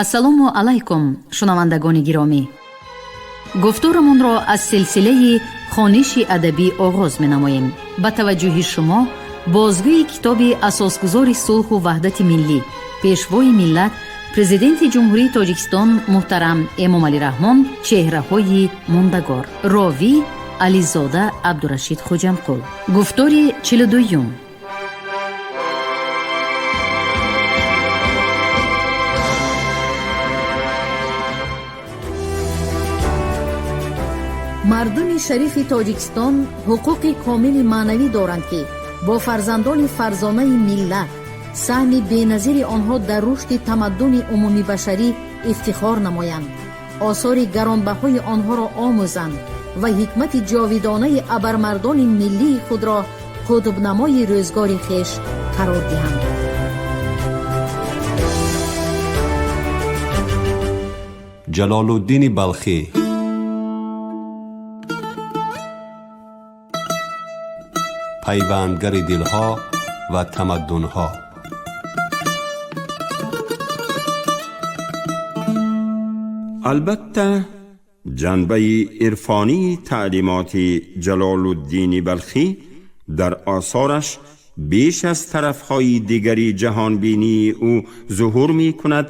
Ассалому алайкум, шунавандагони гиромӣ. Гуфторамонро аз силсилаи хониши адабӣ оғоз менамоем. Ба таваҷҷӯҳи шумо бозгӯи китоби асосгузори сулҳу ваҳдати миллӣ, пешвои миллат, Президенти Ҷумҳурии Тоҷикистон муҳтарам Эмомалӣ Раҳмон «Чеҳраҳои мондагор». Ровӣ Ализода Абдурашид Хоҷамқул. Гуфтори 42-юм. Мардуми шарифи Тоҷикистон ҳуқуқи комили маънавӣ доранд, ки бо фарзандони фарзонаи миллат, саҳми беназири онҳо дар рушди тамаддуни умумибашарӣ ифтихор намоянд, осори гаронбаҳои онҳоро омӯзанд ва ҳикмати ҷовидонаи абармардони миллии худро қутбнамои рӯзгори хеш қарор диҳанд. Ҷалолуддини Балхӣ, пайвандгари дилҳо ва тамаддунҳо. Албатта, ҷанбаи ирфонии таълимоти Ҷалолуддини Балхӣ дар осораш беш аз тарафҳои дигари ҷаҳонбинии ӯ зуҳур мекунад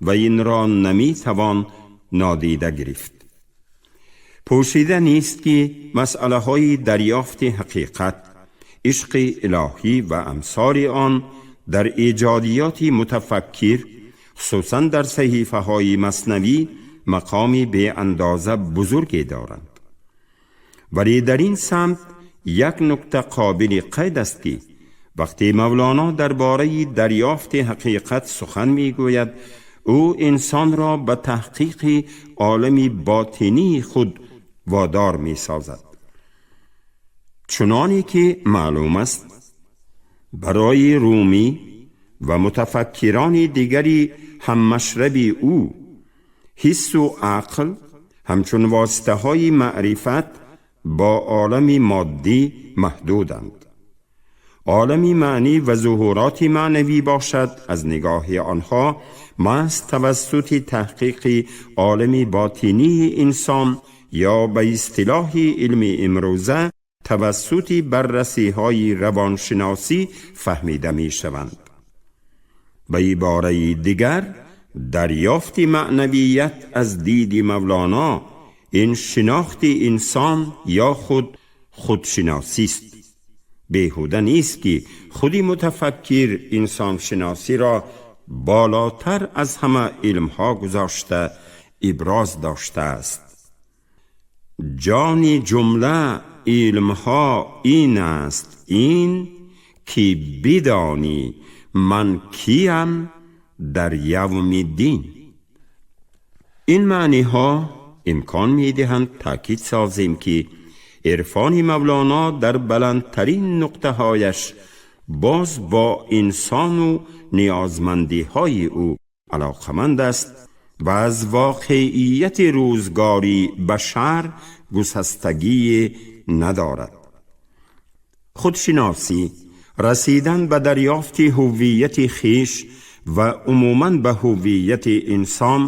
ва инро наметавон нодида гирифт. Пӯшида нест, ки масъалаҳои дарёфти ҳақиқат, ишқи илоҳӣ ва амсори он дар эҷодиёти мутафаккир, хусусан дар саҳифаҳои Маснавӣ, мақоми беандоза бузурге доранд. Вале дар ин самт як нукта қобили қайд аст, ки вақте Мавлоно дар бораи дарёфти ҳақиқат сухан мегӯяд, ӯ инсонро ба таҳқиқи олами ботинии худ водор месозад. Чуноне ки маълум аст, барои Румӣ ва мутафаккирони дигари ҳаммашраби ӯ ҳиссу ақл ҳамчун воситаҳои маърифат бо олами моддӣ маҳдуданд. Олами маънӣ ва зуҳуроти маънавӣ бошад, аз нигоҳи онҳо маҳз тавассути таҳқиқи олами ботинии инсон ё ба истилоҳи илми имрӯза тавассути баррасиҳои равоншиносӣ фаҳмида мешаванд. Ба ибораи дигар, дарёфти маънавият аз диди Мавлоно ин шинохти инсон ё худ худшиносист. Беҳуда нест, ки худи мутафаккир инсоншиносиро болотар аз ҳама илмҳо гузошта иброз доштааст: «Ҷони ҷумла илмҳо ин аст, ин ки бидонӣ ман киям дар явми дин». Ин маъниҳо имкон медиҳанд таъкид созем, ки ирфони Мавлоно дар баландтарин нуқтаҳояш боз бо инсону ниёзмандиҳои ӯ алоқаманд аст ва аз воқеияти рӯзгори башар гусастагие надорад. Худшиносӣ, расидан ба дарёфти ҳуввияти хеш ва умуман ба ҳуввияти инсон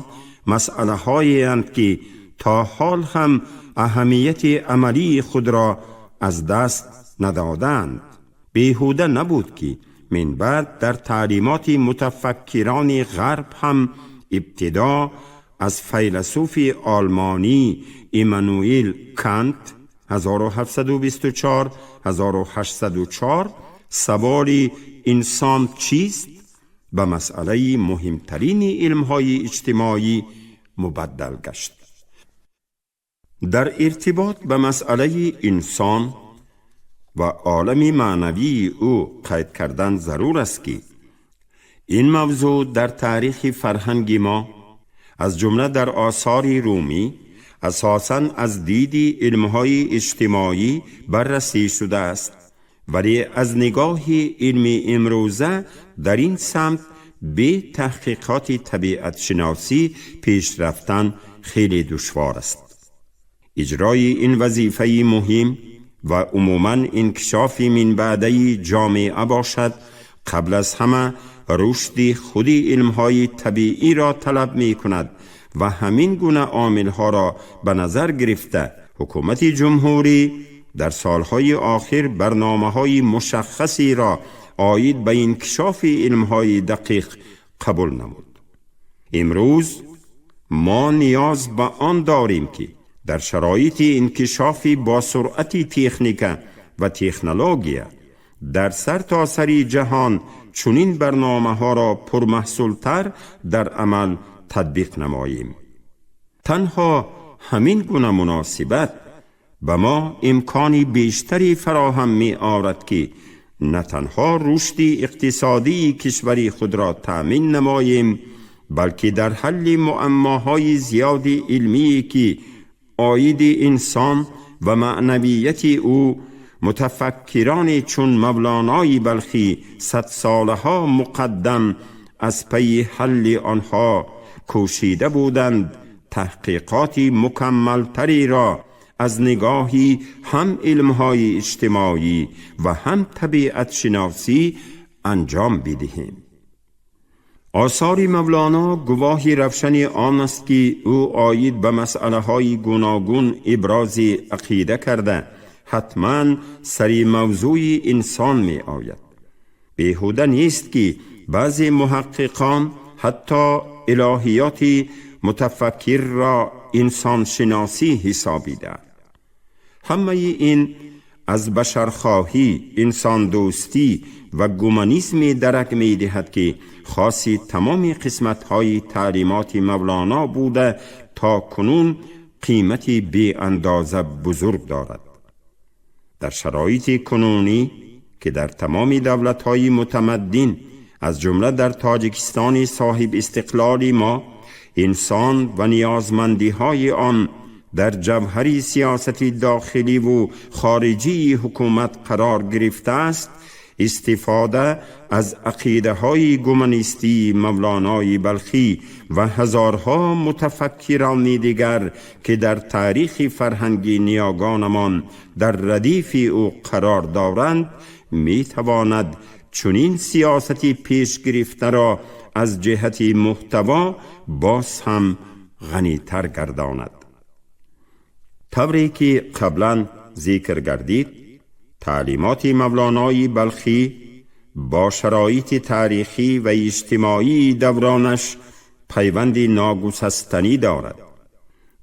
масъалаҳоеанд, ки то ҳол ҳам аҳамияти амалии худро аз даст надоданд. Беҳуда набуд, ки мин баъд дар таълимоти мутафаккирони ғарб ҳам ибтидо аз файласуфи олмонӣ Иммануил Кант 1724 1804 саволи «Инсон чист?» ба масъалаи муҳимтарини илмҳои иҷтимоӣ мубаддал гашт. Дар иртибот ба масъалаи инсон ва олами маънавии ӯ қайд кардан зарур аст, ки ин мавзӯъ дар таърихи фарҳанги мо, аз ҷумла дар осори Румӣ, асосан аз диди илмҳои иҷтимоӣ баррасӣ шудааст, вале аз нигоҳи илми имрӯза дар ин самт бе таҳқиқоти табиатшиносӣ пеш рафтан хеле душвор аст. Иҷрои ин вазифаи муҳим ва умуман инкишофи минбаъдаи ҷомеа бошад, қабл аз ҳама رشد خودی علمهای طبیعی را طلب می کند و همین گونه عاملها را به نظر گرفته حکومت جمهوری در سالهای آخر برنامه های مشخصی را عاید به انکشاف علمهای دقیق قبول نمود. امروز ما نیاز به آن داریم که در شرایط انکشاف با سرعت تکنیک و تکنولوژی در سرتاسر جهان چنین برنامه ها را پرمحصولتر در عمل تطبیق نماییم. تنها همین گونه مناسبت به ما امکانی بیشتری فراهم می آورد که نه تنها رشد اقتصادی کشوری خود را تأمین نماییم، بلکه در حل معماهای زیاد علمی که عاید انسان و معنویت او متفکران چون مولانای بلخی صد سالها مقدم از پی حل آنها کوشیده بودند، تحقیقات مکملتری را از نگاهی هم علمهای اجتماعی و هم طبیعت شناسی انجام بدهیم. آثار مولانا گواهی روشن آن است که او عاید به مسئله های گوناگون ابراز عقیده کرده حتما سری موضوع انسان می آید. بیهوده نیست که بعضی محققان حتی الهیات متفکر را انسان شناسی حسابیده. همه این از بشرخواهی، انسان دوستی و گومانیسم درک می دهد که خاصی تمام قسمت های تعلیمات مولانا بوده تا کنون قیمتی بی اندازه بزرگ دارد. در شرایط کنونی که در تمام دولت های متمدن از جمله در تاجیکستان صاحب استقلال ما انسان و نیازمندی های آن در جوهر سیاست داخلی و خارجی حکومت قرار گرفته است، استفاده از عقیده های گومانیستی مولانای بلخی و هزارها متفکران دیگر که در تاریخ فرهنگی نیاگانمان در ردیف او قرار دارند، می تواند چنین سیاستی پیش گرفته را از جهت محتوا باز هم غنیتر گرداند. طوری که قبلا ذکر گردید، تعلیمات مولانای بلخی با شرایط تاریخی و اجتماعی دورانش پیوند ناگسستنی دارد.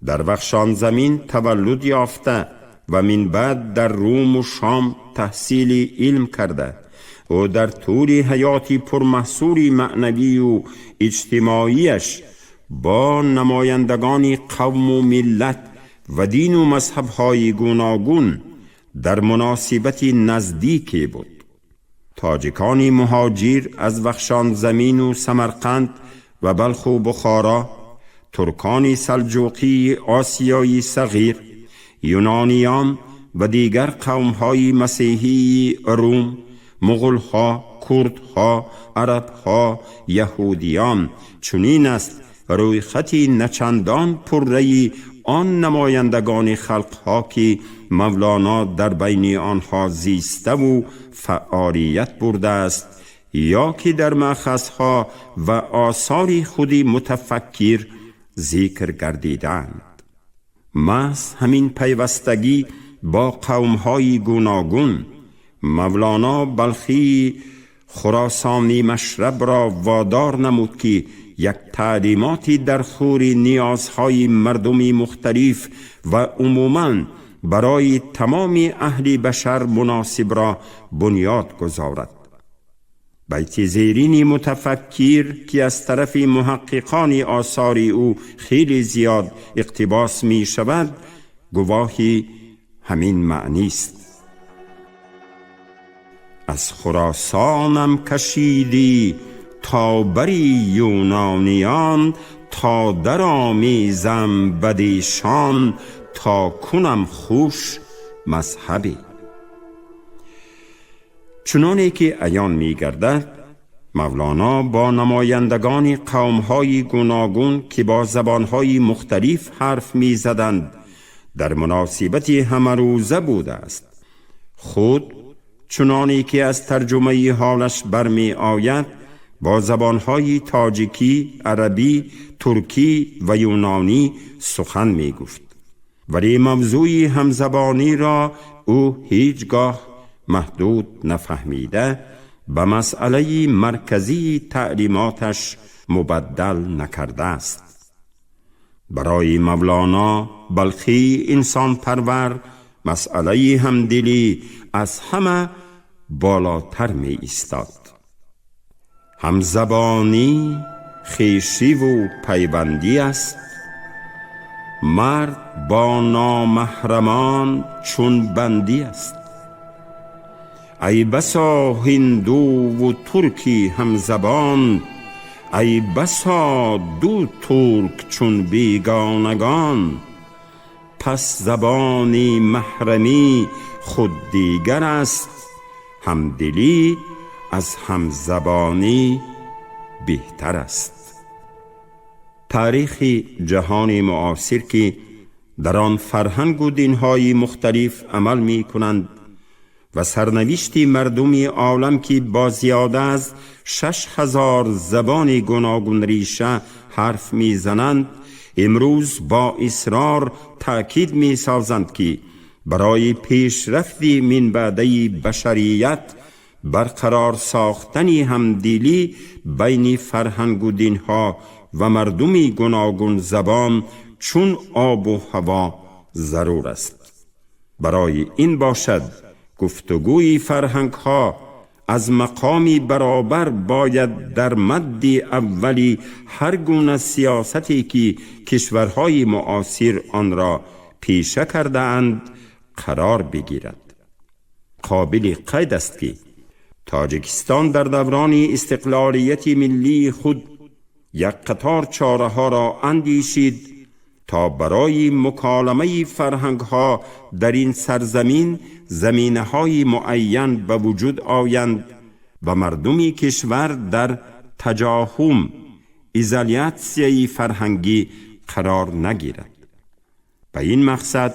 در وخشان زمین تولد یافته و من بعد در روم و شام تحصیل علم کرده او در طول حیات پرمحصول معنوی و اجتماعیش با نمایندگان قوم و ملت و دین و مذهب‌های گوناگون در مناسبت نزدیکی بود. تاجیکان مهاجر از وخشان زمین و سمرقند و بلخ و بخارا، ترکان سلجوقی آسیای صغیر، یونانیان و دیگر قومهای مسیحی روم، مغولها، کردها، عربها، یهودیان، چنین است روی خطی نچندان پره‌ی آن نمایندگان خلقها که مولانا در بین آنها زیسته و فعالیت برده است یا که در مأخذها و آثار خودی متفکر ذکر گردیدند. محض همین پیوستگی با قومهای گوناگون مولانا بلخی خراسانی مشرب را وادار نمود که یک تعلیماتی در خور نیازهای مردمی مختلف و عموماً برای تمام اهل بشر مناسب را بنیاد گذارد. بیت زیرین متفکر که از طرف محققان آثار او خیلی زیاد اقتباس می شود گواهی همین معنی است. از خراسانم کشیدی تا بری یونانیان، تا درآمیزم بدیشان، تا کنم خوش مذهبی. چنانه که عیان می گردد، مولانا با نمایندگان قومهای گوناگون که با زبانهای مختلف حرف می زدند در مناسبت همروزه بوده است. خود چنانی که از ترجمه حالش برمی آید با زبانهای تاجیکی، عربی، ترکی و یونانی سخن می گفت. ولی موضوع همزبانی را او هیچگاه محدود نفهمیده به مسئله مرکزی تعلیماتش مبدل نکرده است. برای مولانا بلخی انسان پرور مسئله همدلی از همه بالاتر می ایستاد. همزبانی خویشی و پیوندی است، مرد با نامحرمان چون بندی است. ای بسا هندو و ترکی همزبان، ای بسا دو ترک چون بیگانگان. پس زبانی محرمی خود دیگر است، همدلی از همزبانی بهتر است. تاریخ جهان معاصر که در آن فرهنگ و دینهای مختلف عمل می کنند و سرنوشت مردم عالم که با زیاده از 6000 زبان گوناگون ریشه حرف می زنند، امروز با اصرار تأکید می سازند که برای پیشرفت منبعده بشریت برقرار ساختن همدلی بین فرهنگ و دینها و مردم گوناگون زبان چون آب و هوا ضرور است. برای این باشد گفتگوی فرهنگ ها از مقامی برابر باید در مد اولی هر گونه سیاستی که کشورهای معاصر آن را پیشه کرده اند قرار بگیرد. قابل قید است که تاجیکستان در دوران استقلالیت ملی خود یک قطار چاره ها را اندیشید تا برای مکالمه فرهنگ ها در این سرزمین زمینه های معین به وجود آیند و مردم کشور در تجاهم ایزولیاتسیای فرهنگی قرار نگیرد. به این مقصد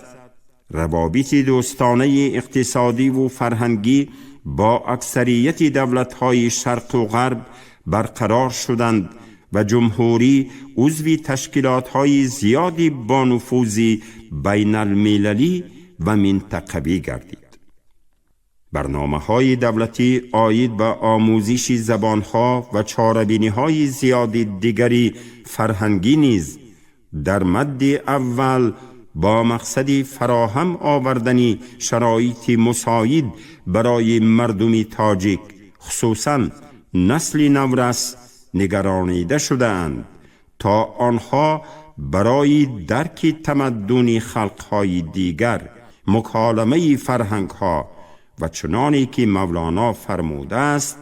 روابط دوستانه اقتصادی و فرهنگی با اکثریت دولت‌های شرق و غرب برقرار شدند و جمهوری عضو تشکیلات‌های زیادی با نفوذ بین المللی و منطقوی گردید. برنامه‌های دولتی عاید به آموزش زبان‌ها و چاره‌بینی‌های زیادی دیگری فرهنگی نیز در مد اول با مقصد فراهم آوردن شرایط مساعد برای مردم تاجیک، خصوصا نسل نورس، نگرانیده شده‌اند تا آنها برای درک تمدن خلق‌های دیگر، مکالمه فرهنگ‌ها و چنانی که مولانا فرموده است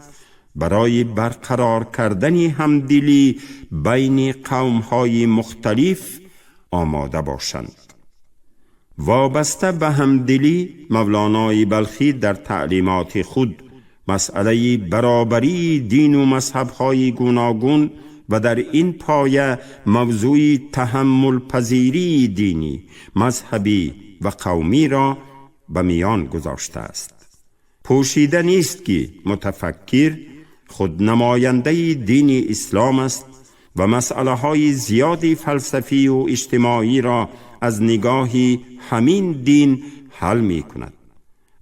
برای برقرار کردن همدلی بین قوم‌های مختلف آماده باشند. وابسته به همدلی، مولانای بلخی در تعلیمات خود مسئله برابری دین و مذهب‌های گوناگون و در این پایه موضوع تحمل پذیری دینی، مذهبی و قومی را به میان گذاشته است. پوشیده نیست که متفکر خود نماینده دین اسلام است و مسئله های زیادی فلسفی و اجتماعی را از نگاه همین دین حل می کند.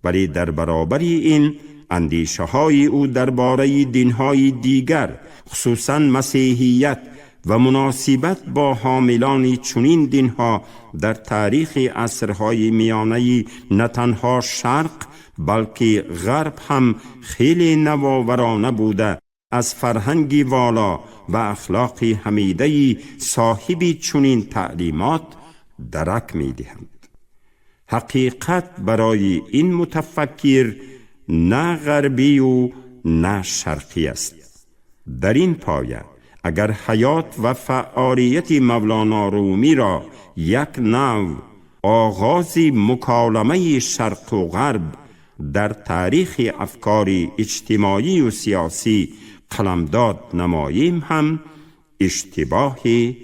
ولی در برابر این اندیشه های او درباره دین های دیگر، خصوصا مسیحیت و مناسبت با حاملان چنین دین ها در تاریخ عصرهای میانه نه تنها شرق بلکه غرب هم خیلی نوآورانه بوده، از فرهنگ والا و اخلاق حمیده صاحب چنین تعلیمات درک می دهند. حقیقت برای این متفکر نه غربی و نه شرقی است. در این پایه اگر حیات و فعالیت مولانا رومی را یک نوع آغاز مکالمه شرق و غرب در تاریخ افکار اجتماعی و سیاسی قلمداد نماییم هم اشتباهی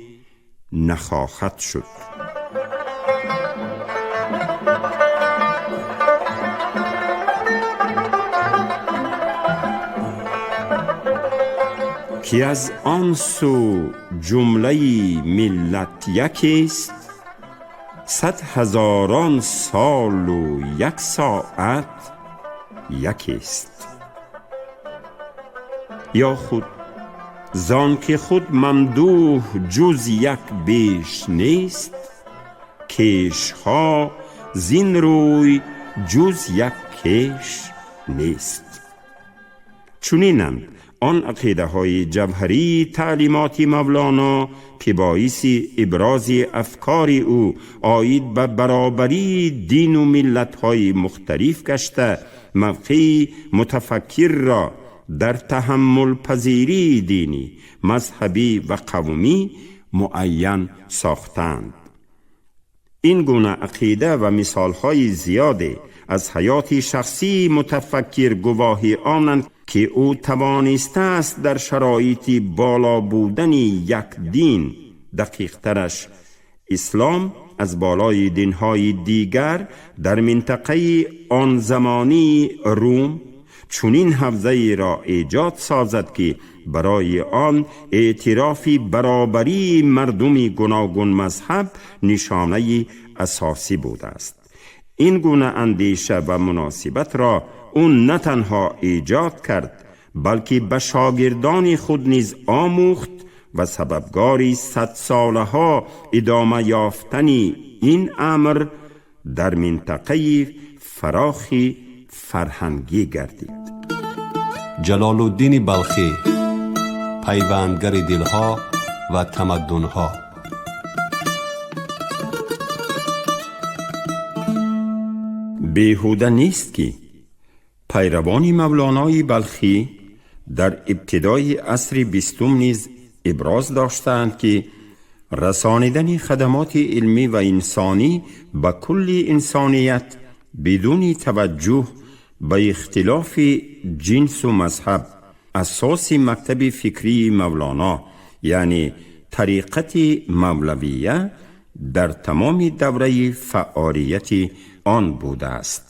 نخواهد شد. Ки аз он су ҷумлаи миллат якест, сад ҳазорон солу як соат якест. Ё худ зон ки худ мамдуҳ ҷуз як беш нест, кешҳо зин рӯй ҷуз як кеш нест. Чунинанд он ақидаҳои ҷавҳарии таълимоти Мавлоно, ки боиси ибрози афкори ӯ оид ба баробарии дину миллатҳои мухталиф гашта, мавқеи мутафаккирро дар таҳаммулпазирии динӣ, мазҳабӣ ва қавмӣ муайян сохтанд. Ин гуна ақида ва мисолҳои зиёде аз ҳаёти шахсии мутафаккир гувоҳи онанд, ки ӯ тавонистааст дар шароити боло будани як дин, дақиқтараш ислом, аз болои динҳои дигар дар минтақаи он замонии Рум чунин ҳавзаеро эҷод созад, ки барои он эътирофи баробарии мардуми гуногунмазҳаб нишонаи асосӣ будааст. Ин гуна андеша ва муносибатро ӯ на танҳо эҷод кард, балки ба шогирдони худ низ омӯхт ва сабабгори садсолаҳо идома ёфтани ин амр дар минтақаи фарохи фарҳангӣ гардид. Ҷалолуддини Балхӣ, пайвандгари дилҳо ва тамаддунҳо. Беҳуда нест, ки пайравони Мавлонои Балхӣ дар ибтидои асри бистум низ иброз доштаанд, ки расонидани хадамоти илмӣ ва инсонӣ ба кулли инсоният бидуни таваҷҷӯҳ ба ихтилофи ҷинсу мазҳаб асоси мактаби фикрии Мавлоно, яъне тариқати мавлавия, дар тамоми давраи фаъолияти он будааст.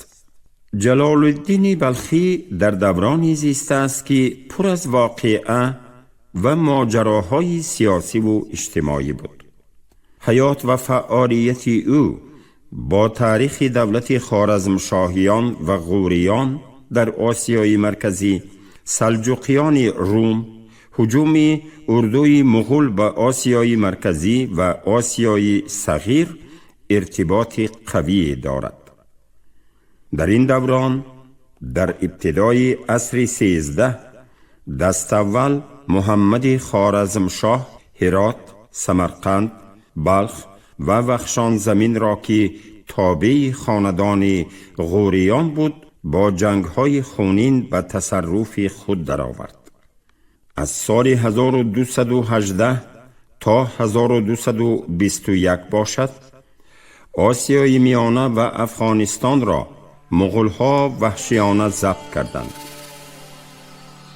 Ҷалолуддини Балхӣ дар давроне зистааст, ки пур аз воқеа ва моҷароҳои сиёсиву иҷтимоӣ буд. Ҳаёт ва фаъолияти ӯ бо таърихи давлати Хоразмшоҳиён ва Ғуриён дар Осиёи Марказӣ, Салҷуқиёни Рум, ҳуҷуми урдуи муғул ба Осиёи Марказӣ ва Осиёи Сағир иртиботи қавие дорад. Дар ин даврон, дар ибтидои асри 13, даставвал Муҳаммади Хоразмшоҳ Ҳирот, Самарқанд, Балх ва Вахшонзаминро, ки тобеи хонадони Ғуриён буд, бо ҷангҳои хунин ба тасарруфи худ даровард. Аз соли 1218 то 1221 бошад, Осиёи Миёна ва Афғонистонро муғулҳо ваҳшиёна забт карданд.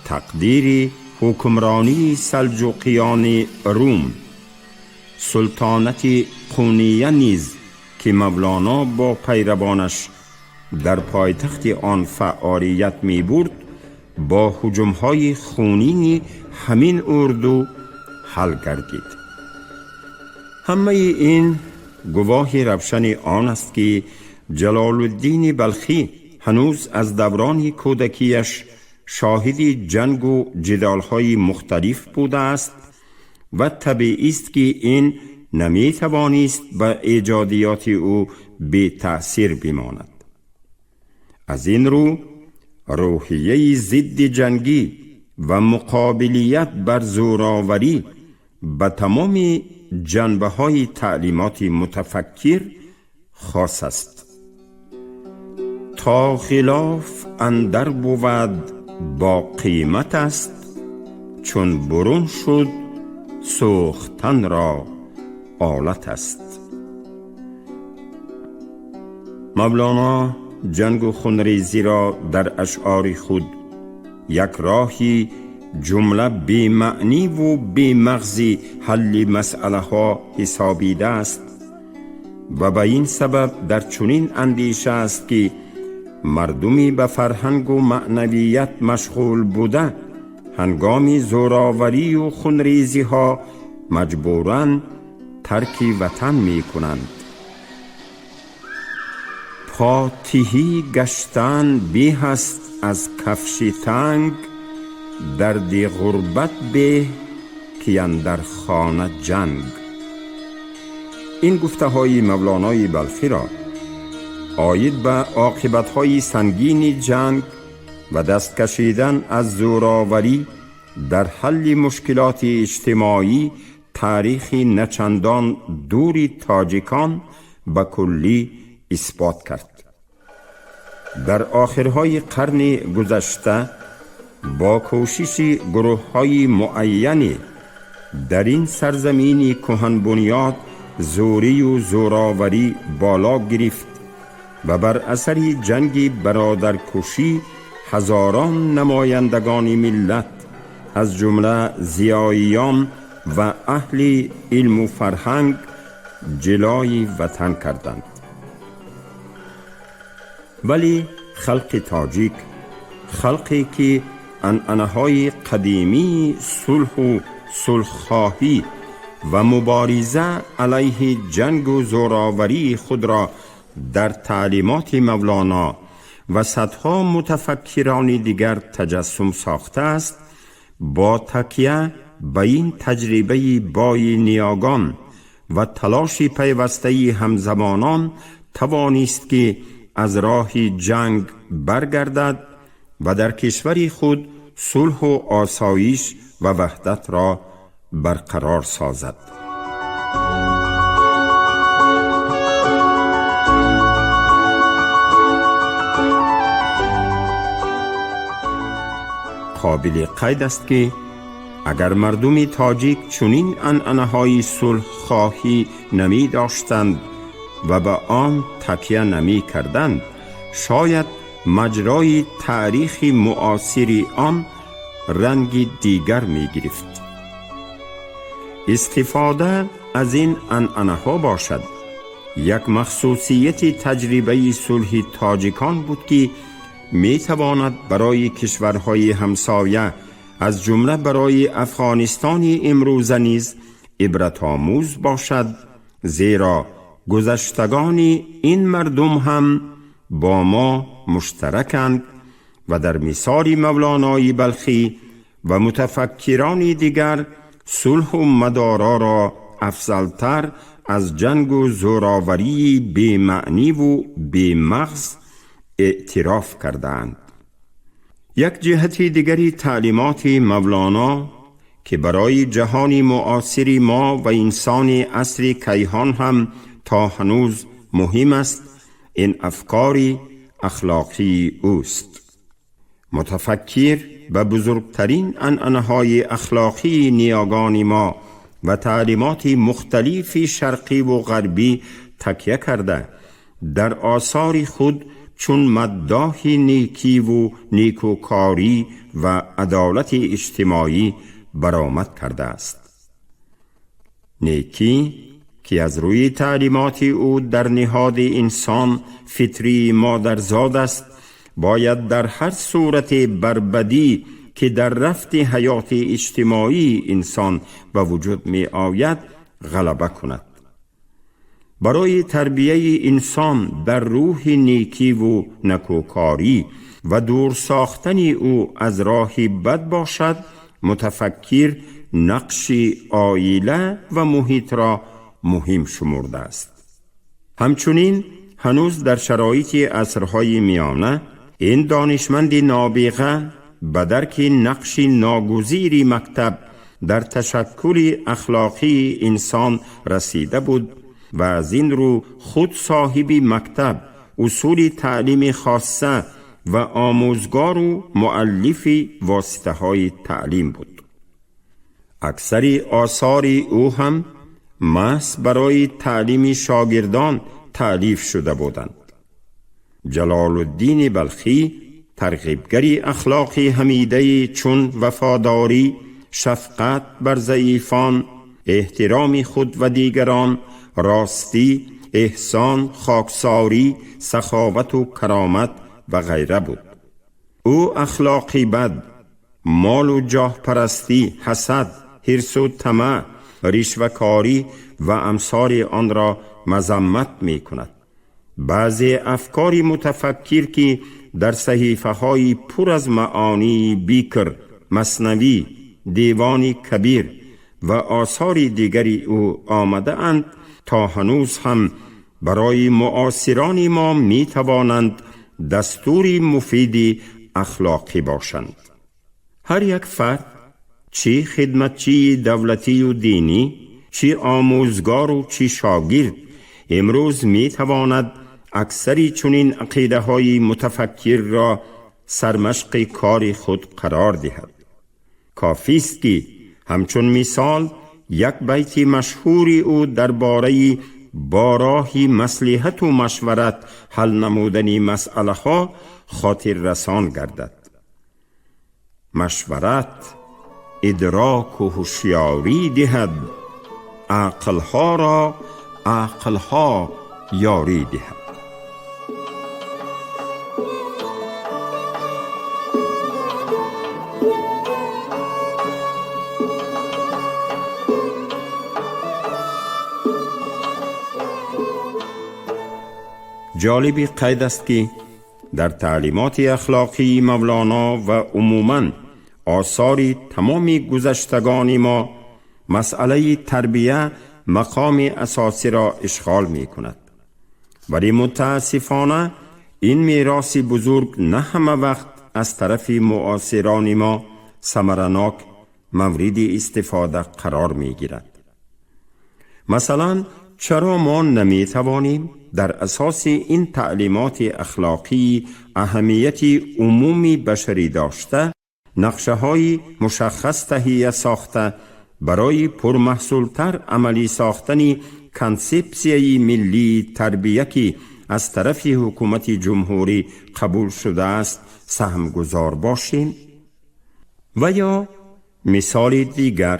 Тақдири ҳукмронии Салҷуқиёни Рум, султонати Қуния низ, ки Мавлоно бо пайравонаш дар пойтахти он фаъолият мебурд, бо ҳуҷумҳои хунини ҳамин урду ҳал гардид. Ҳамаи ин гувоҳи равшани он аст, ки Ҷалолуддини Балхӣ ҳанӯз аз даврони кӯдакияш шоҳиди ҷангу ҷидолҳои мухталиф будааст ва табиист, ки ин наметавонист ба эҷодиёти ӯ бетаъсир бимонад. Аз ин рӯ рӯҳияи зидди ҷангӣ ва муқобилият бар зӯроварӣ ба тамоми ҷанбаҳои таълимоти мутафаккир хос аст. То хилоф андар бувад, бо қимат аст, чун бурун шуд, сӯхтанро олат аст. Мавлоно ҷангу хунрезиро дар ашъори худ як роҳи ҷумла бемаъниву бемағзи ҳалли масъалаҳо ҳисобидааст ва ба ин сабаб дар чунин андеша аст, ки мардуми ба фарҳангу маънавият машғул буда ҳангоми зӯроварию хунрезиҳо маҷбуран тарки ватан мекунанд. По тиҳӣ гаштан беҳ аст аз кафши танг, дарди ғурбат беҳ ки андар хона ҷанг. Ин гуфтаҳои Мавлонои Балхиро оид ба оқибатҳои сангини ҷанг ва даст кашидан аз зӯроварӣ дар ҳалли мушкилоти иҷтимоӣ таърихи начандон дури тоҷикон ба куллӣ исбот кард. Дар охирҳои қарни гузашта бо кӯшиши гурӯҳҳои муайяне дар ин сарзамини кӯҳанбунёд зӯрию зӯроварӣ боло гирифт ва бар асари ҷанги бародаркушӣ ҳазорон намояндагони миллат, аз ҷумла зиёиён ва аҳли илму фарҳанг, ҷилои ватан карданд. Вале халқи тоҷик, халқе ки анъанаҳои қадимии сулҳу сулҳхоҳӣ ва мубориза алайҳи ҷангу зӯроварии худро дар таълимоти Мавлоно ва садҳо мутафаккирони дигар таҷассум сохтааст, бо такя ба ин таҷрибаи бои ниёгон ва талоши пайвастаи ҳамзамонон тавонист, ки аз роҳи ҷанг баргардад ва дар кишвари худ сулҳу осоиш ва ваҳдатро барқарор созад. Қобили қайд аст, ки агар мардуми тоҷик чунин анъанаҳои сулҳхоҳӣ намедоштанд ва ба он такя намекарданд, шояд маҷрои таърихи муосири он ранги дигар мегирифт. Истифода аз ин анъанаҳо бошад, як махсусияти таҷрибаи сулҳи тоҷикон буд, ки метавонад барои кишварҳои ҳамсоя, аз ҷумла барои Афғонистони имрӯза низ ибратомӯз бошад, зеро гузаштагони ин мардум ҳам бо мо муштараканд ва дар мисоли Мавлонои Балхӣ ва мутафаккирони дигар сулҳу мадороро афзалтар аз ҷангу зӯроварии бемаъниву бемағз эътироф кардаанд. Як ҷиҳати дигари таълимоти Мавлоно, ки барои ҷаҳони муосири мо ва инсони асри кайҳон ҳам то ҳанӯз муҳим аст, ин афкори ахлоқии ӯст. Мутафаккир ба бузургтарин анъанаҳои ахлоқии ниёгони мо ва таълимоти мухталифи шарқиву ғарбӣ такя карда, дар осори худ чун маддоҳи некиву некӯкорӣ ва адолати иҷтимоӣ баромад кардааст. Некӣ, ки аз рӯи таълимоти ӯ дар ниҳоди инсон фитрии модарзод аст, бояд дар ҳар сурате бар бадӣ, ки дар рафти ҳаёти иҷтимоии инсон ба вуҷуд меояд, ғалаба кунад. Барои тарбияи инсон дар рӯҳи некиву накӯкорӣ ва дур сохтани ӯ аз роҳи бад бошад, мутафаккир нақши оила ва муҳитро муҳим шумурдааст. Ҳамчунин ҳанӯз дар шароити асрҳои миёна ин донишманди нобиға ба дарки нақши ногузири мактаб дар ташаккули ахлоқии инсон расида буд ва аз ин рӯ худ соҳиби мактаб, усули таълими хосса ва омӯзгору муаллифи воситаҳои таълим буд. Аксари осори ӯ ҳам маҳз барои таълими шогирдон таълиф шуда буданд. Ҷалолуддини Балхӣ тарғибгари ахлоқи ҳамидаи чун вафодорӣ, шафқат бар заифон, эҳтироми худ ва дигарон, ростӣ, эҳсон, хоксорӣ, саховату каромат ва ғайра буд. Ӯ ахлоқи бад мол ва ҷоҳпарастӣ, ҳасад, ҳирсу тамаъ, ришвакорӣ ва амсори он ро мазаммат мекунад. Баъзе афкори мутафаккир, ки дар саҳифаҳои пур аз маонии Бикр, Маснавӣ, Девони Кабир ва осори дигари ӯ омадаанд, то ҳанӯз ҳам барои муосирони мо метавонанд дастури муфиди ахлоқӣ бошанд. Ҳар як фард, чӣ хидматчии давлатию динӣ, чӣ омӯзгору чӣ шогирд, имрӯз метавонад аксари чунин ақидаҳои мутафаккирро сармашқи кори худ қарор диҳад. Кофист, ки ҳамчун мисол як байти машҳури ӯ дар бораи бо роҳи маслиҳату машварат ҳал намудани масъалаҳо хотиррасон гардад. Машварат идроку ҳушёрӣ диҳад, ақлҳоро ақлҳо ёрӣ диҳад. Ҷолиби қайд аст, ки дар таълимоти ахлоқии Мавлоно ва умуман осори тамоми гузаштагони мо масъалаи тарбия мақоми асосиро ишғол мекунад. Вале мутаассифона ин мероси бузург на ҳама вақт аз тарафи муосирони мо самаранок мавриди истифода қарор мегирад. Масалан, чаро мо наметавонем дар асоси ин таълимоти ахлоқии аҳамияти умуми башарӣ дошта нақшаҳои мушаххас таҳия сохта, барои пурмаҳсултар амалӣ сохтани консепсияи миллии тарбия, ки аз тарафи ҳукумати ҷумҳурӣ қабул шудааст, саҳмгузор бошем? Ва ё мисоли дигар,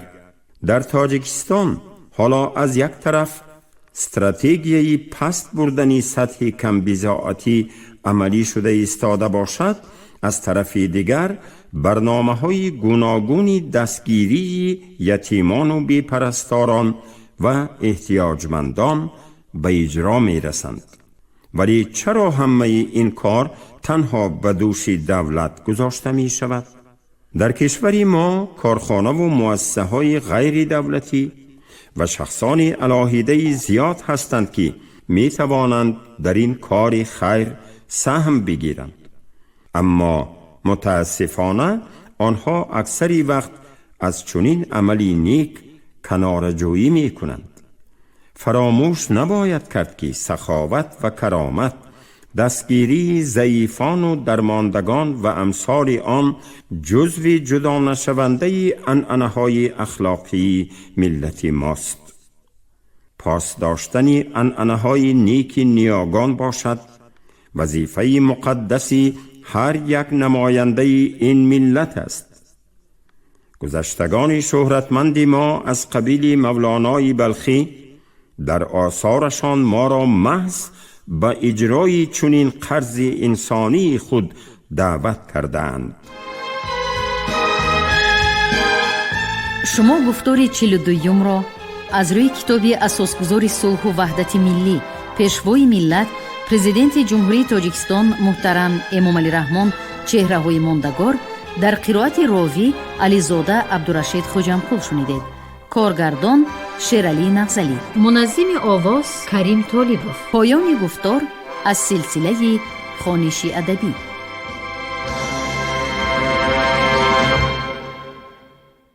дар Тоҷикистон ҳоло аз як тараф стратегияи паст бурдани сатҳи камбизоатӣ амалӣ шуда истода бошад, аз тарафи дигар барномаҳои гуногуни дастгирии ятимону бепарасторон ва эҳтиёҷмандон ба иҷро мерасанд. Вале чаро ҳамаи ин кор танҳо ба дӯши давлат гузошта мешавад? Дар кишвари мо корхонаву муассисаҳои ғайридавлатӣ ва шахсони алоҳидаи зиёд ҳастанд, ки метавонанд дар ин кори хайр саҳм бигиранд, аммо мутаассифона онҳо аксари вақт аз чунин амали нек канораҷӯӣ мекунанд. Фаромӯш набояд кард, ки саховат ва каромат, дастгирии заифону дармондагон ва амсоли он ҷузви ҷудонашавандаи анъанаҳои ахлоқии миллати мост. Пос доштани анъанаҳои неки ниёгон бошад вазифаи муқаддаси ҳар як намояндаи ин миллат аст. Гузаштагони шӯҳратманди мо аз қабили Мавлонои Балхӣ дар осорашон моро маҳз ба иҷрои чунин қарзи инсонии худ даъват кардаанд. Шумо гуфтори 42-юмро аз рӯи китоби асосгузори сулҳу ваҳдати миллӣ, Пешвои миллат, Президенти Ҷумҳурии Тоҷикистон муҳтарам Эмомалӣ Раҳмон «Чеҳраҳои мондагор» дар қироати ровӣ Ализода Абдурашид Хоҷамқул шунидед. Коргардон Шералӣ Нағзалӣ, муназзими овоз Карим Толибов. Поёни гуфтор аз силсилаи хониши адабӣ.